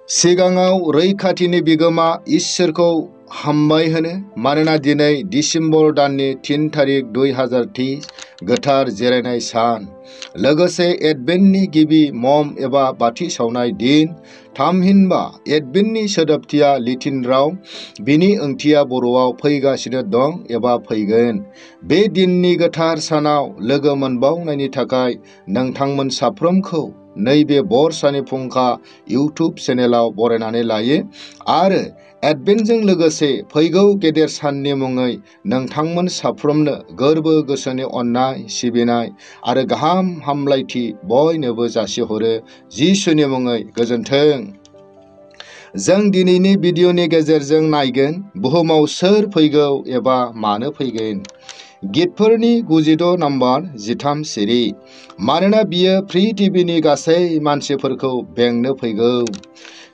सिगाङाव रैखाथिनि बिगोमा इसोरखौ हामबाय होनो, मानोना दिनै डिसेम्बर दाननि 3 तारिख 2030 गोथार जिरायनाय सान, लोगोसे एडभेन्टनि गिबि मम एबा बाथि सावनाय दिन। थामहिनबा एडभेन्टनि सोदोबथिया लेटिन राव, बिनि ओंथिया बर'आव फैगासिनो दं एबा फैगोन। बे दिननि गोथार सानाव लोगो मोनबावनायनि थाखाय नोंथांमोन साफ्रोमखौ नैबे बरसानि फुंखा इउटुब चेनेलाव बरायनानै लायो आरो एडभेन्टजों लोगोसे फैगौ गेदेर साननि मुङै नोंथांमोन साफ्रोमनो गोरबो गोसोनि अननाय, सिबिनाय आरो गाहाम हामलायथि बयनोबो जासिहरो। जिसुनि मुङै गोजोन्थों। जों दिनैनि भिडिअनि गेजेरजों नायगोन बुहुमाव सोर फैगौ एबा मानो फैगोन। गितफोरनि 96 नम्बर 13 सिरि, मानोना बियो पृथिबिनि गासै मानसिफोरखौ बेंनो फैगौ।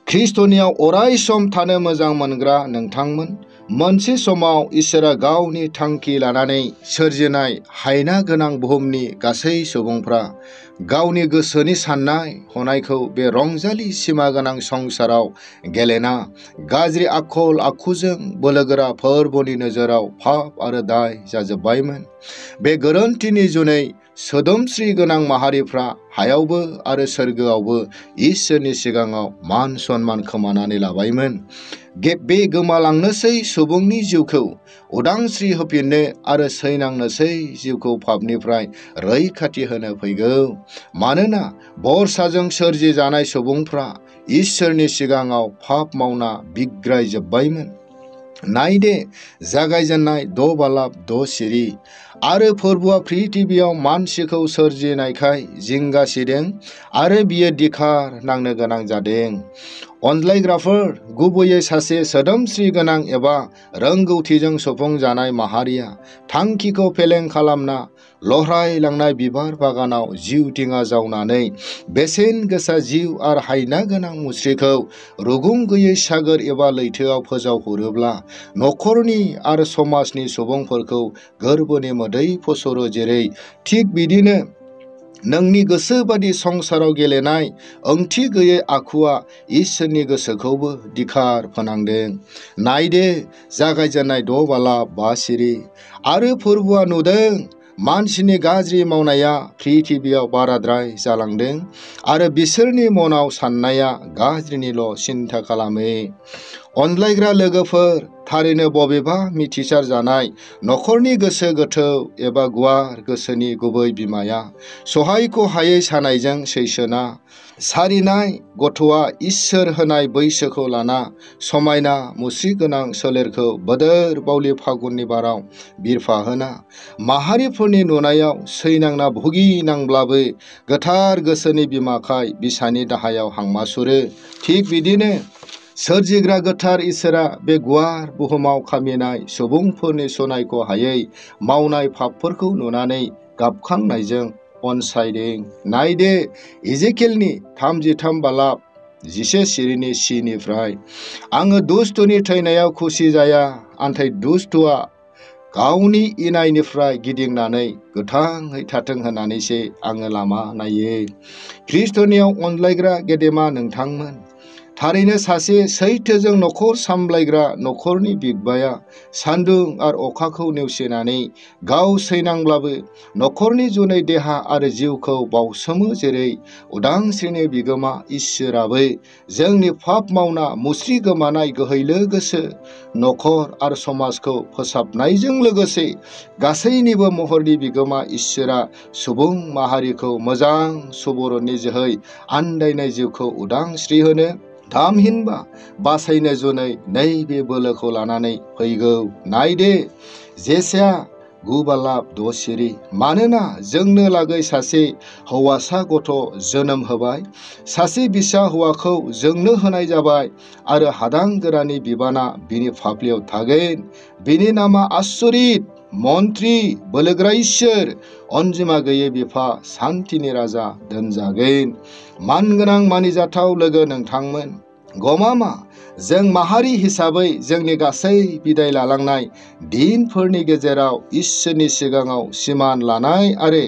ख्रिस्टनियाव अराय सम थानो मोजां मोनग्रा नोंथांमोन, मोनसे समाव इसोरा गावनि थांखि लानानै सोरजिनाय हायना गोनां बुहुमनि गासै सुबुंफ्रा गावनि गोसोनि साननाय हनायखौ बे रंजालि सिमा गोनां संसाराव गेलेना गाज्रि आखल आखुजों बोलोगोरा फोरबोनि नोजोराव पाप आरो दाय जाजोब्बायमोन। बे गोरोन्थिनि जुनै सोदोमस्रि गोनां माहारिफ्रा हायावबो आरो सोरगोआवबो इसोरनि सिगाङाव मान सन्मान खोमानानै लाबायमोन। बे गोमालांनोसै सुबुंनि जिउखौ उदांस्रि होफिननो आरो सैनांनोसै जिउखौ पापनिफ्राय रैखाथि होनो फैगौ। मानोना बरसाजों सोरजिजानाय सुबुंफ्रा इसोरनि सिगाङाव पाप मावना बिग्रायजोब्बायमोन। नायदे जागायजेननाय 6 बालाब 6 सिरि, आरो फोरबोआ पृथिबियाव मानसिखौ सोरजिनायखाय जिंगासिदों आरो बियो दिखार नांनो गोनां जादों। अनज्लायग्राफोर, गुबैयै सासे सोदोमस्रि गोनां एबा रोंगौथिजों सुफुंजानाय माहारिया थांखिखौ फेलें खालामना लहरायलांनाय बिबार बागानाव जिउ दिङा जावनानै बेसेन गोसा जिउ आरो हायना गोनां मुस्रिखौ रुगुं गैयै सागोर एबा लैथोआव फोजावहरोब्ला नखरनि आरो समाजनि सुबुंफोरखौ गोरबोनि मोदै फसरो। जेरै थिग बिदिनो नोंनि गोसो बादि संसाराव गेलेनाय ओंथि गैयै आखुआ इसोरनि गोसोखौबो दिखार फोनांदों। नायदे जागायजेननाय 6 बालाब 5 सिरि, आरो फोरबोआ नुदों मानसिनि गाज्रि मावनाया पृथिबियाव बाराद्राय जालांदों आरो बिसोरनि मनाव साननाया गाज्रिनिल' सिन्था खालामो। अनज्लायग्रा लोगोफोर, थारैनो बबेबा मिथिसार जानाय नखरनि गोसो गोथौ एबा गुवार गोसोनि गुबै बिमाया सहायख'हायै सानायजों सैसोना सारिनाय गथ'आ इसोर होनाय बैसोखौ लाना समायना मुस्रि गोनां सोलेरखौ बोदोर बावलि फागुननि बाराव बिरफाहोना माहारिफोरनि नुनायाव सैनांना भुगिनांब्लाबो गोथार गोसोनि बिमाखाय बिसानि दाहायाव हांमा सुरो। थिग बिदिनो सोरजिग्रा गोथार इसोरा बे गुवार बुहुमाव खामिनाय सुबुंफोरनि सनायख'हायै मावनाय पापफोरखौ नुनानै गाबखांनायजों अनसायदों। नायदे इजेकिएलनि 33 बालाब 11 सिरिनि सिनिफ्राय, आङो दुष्टनि थैनायाव खुसि जाया, नाथाय दुष्टआ गावनि इनायनिफ्राय गिदिंनानै गोथाङै थाथों होननानैसो आङो लामा नायो। ख्रिस्टनियाव अनज्लायग्रा गेदेमा नोंथांमोन, थारैनो सासे सैथोजों नखर सामलायग्रा नखरनि बिगुमाया सान्दुं आरो अखाखौ नेवसिनानै गाव सैनांब्लाबो नखरनि जुनै देहा आरो जिउखौ बावसोमो। जेरै उदांस्रिनि बिगोमा इसोराबो जोंनि पाप मावना मुस्रि गोमानाय गोहैलो गोसो नखर आरो समाजखौ फोसाबनायजों लोगोसे गासैनिबो महरनि बिगोमा इसोरा सुबुं माहारिखौ मोजां सुबुरुननि जोहै आन्दायनाय जिउखौ उदांस्रि होनो, थामहिनबा बासायनो जुनै नैबे बोलोखौ लानानै फैगौ। नायदे जेसाया 9 बालाब 6 सिरि, मानोना जोंनो लागै सासे हौवासा गथ' जोनोम होबाय, सासे बिसा हौवाखौ जोंनो होनाय जाबाय, आरो हादां गोरानि बिबाना बिनि फाफ्लियाव थागोन। बिनि नामा आसरित, मन्त्रि, बोलोगोरा इसोर, अनजिमा गैयै बिफा, सान्थिनि राजा दोनजागोन। मानगोनां मानिजाथाव लोगो नोंथांमोन, गमामा, जों माहारि हिसाबै जोंनि गासै बिदाय लालांनाय दिनफोरनि गेजेराव इसोरनि सिगाङाव सिमान लानाय आरो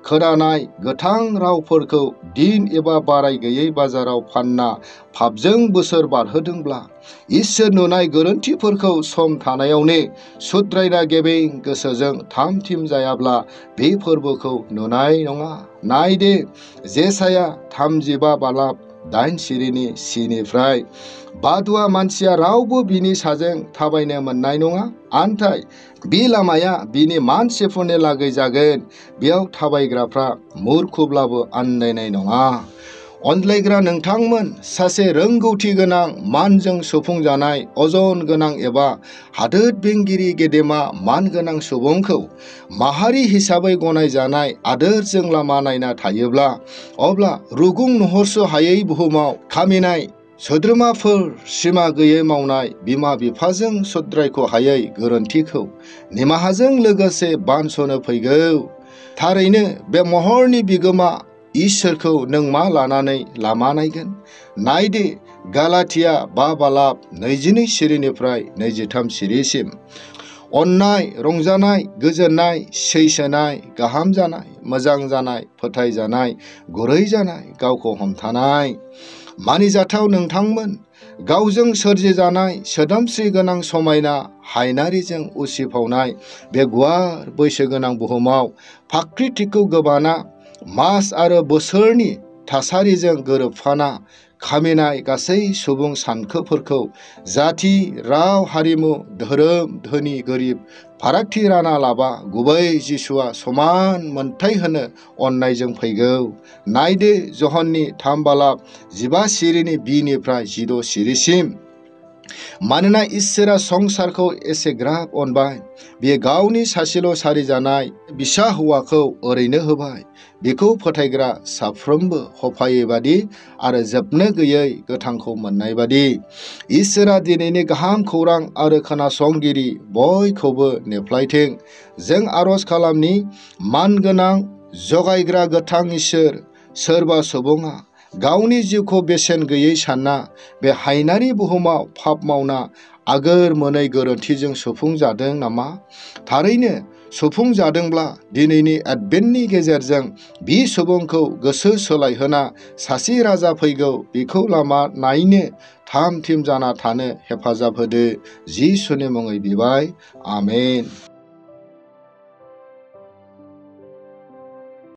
खोनानाय गोथां रावफोरखौ दिन एबा बाराय गैयै बाजाराव फानना पापजों बोसोर बारहोदोंब्ला, इसोर नुनाय गोरोन्थिफोरखौ सम थानायावनो सुद्रायना गेबें गोसोजों थाम थिम जायाब्ला बे फोरबोखौ नुनाय नङा। नायदे, जेसाया 35 बालाब 8 सिरिनि सिनिफ्राय बादुवा मानसिया रावबो बिनि साजों थाबायनो मोननाय नङा। आन्थाय बे लामाया बिनि मानसिफोरनि लागै जागोन, बेयाव थाबायग्राफ्रा मुरखुब्लाबो आन्दायनाय नङा। अनज्लायग्रा नोंथांमोन, सासे रोंगौथि गोनां, मानजों सुफुंजानाय, अजन गोनां एबा हादोर बेंगिरि गेदेमा मानगोनां सुबुंखौ माहारि हिसाबै गनायजानाय आदोरजों लामा नायना थायोब्ला, अब्ला रुगुं नुहुरस हायै बुहुमाव खामिनाय सोद्रोमाफोर, सिमा गैयै मावनाय बिमा बिफाजों सुद्रायख' हायै गोरोन्थिखौ निमाहाजों लोगोसे बानस'नो फैगौ। थारैनो बे महरनि बिगोमा इसोरखौ नों मा लानानै लामा नायगोन? नायदे, गालातिया 5 बालाब 22 सिरिनिफ्राय 23 सिरिसिम। अननाय, रंजानाय, गोजोननाय, सैसोनाय, गाहाम जानाय, मोजां जानाय, फोथायजानाय, गुरै जानाय, गावखौ हमथानाय। मानिजाथाव नोंथांमोन, गावजों सोरजिजानाय सोदोमस्रि गोनां समायना हायनारिजों उसिफावनाय बे गुवार बैसोगोनां बुहुमाव फाख्रिथिखौ गोबाना मास आरो बोसोरनि थासारिजों गोरोबफाना खामिनाय गासै सुबुं सानखोफोरखौ जाति, राव, हारिमु, धोरोम, धोनि गोरिब फारागथि राना लाबा गुबै जिसुआ समान मोनथाय होनो अननायजों फैगौ। नायदो, जहननि 3 बालाब 15 सिरिनि बिनिफ्राय 16 सिरिसिम। मानोना इसोरा संसारखौ एसेग्राब अनबाय, बियो गावनि सासेल' सारिजानाय बिसा हौवाखौ ओरैनो होबाय, बेखौ फोथायग्रा साफ्रोमबो हफायै बादि आरो जोबनो गैयै गोथांखौ मोननाय बादि। इसोरा दिनैनि गाहाम खौरां आरो खोनासंगिरि बयखौबो नेफ्लायथों। जों आरज खालामनि, मानगोनां जगायग्रा गोथां इसोर, सोरबा सुबुङा गावनि जिउखौ बेसेन गैयै सानना बे हायनारि बुहुमाव पाप मावना आगोर मोनै गोरोन्थिजों सुफुंजादों नामा? थारैनो सुफुंजादोंब्ला दिनैनि एडभेन्टनि गेजेरजों बि सुबुंखौ गोसो सोलायहोना सासे राजा फैगौ, बेखौ लामा नायनो थाम थिम जाना थानो हेफाजाब होदो। जिसुनि मुङै बिबाय, आमेन।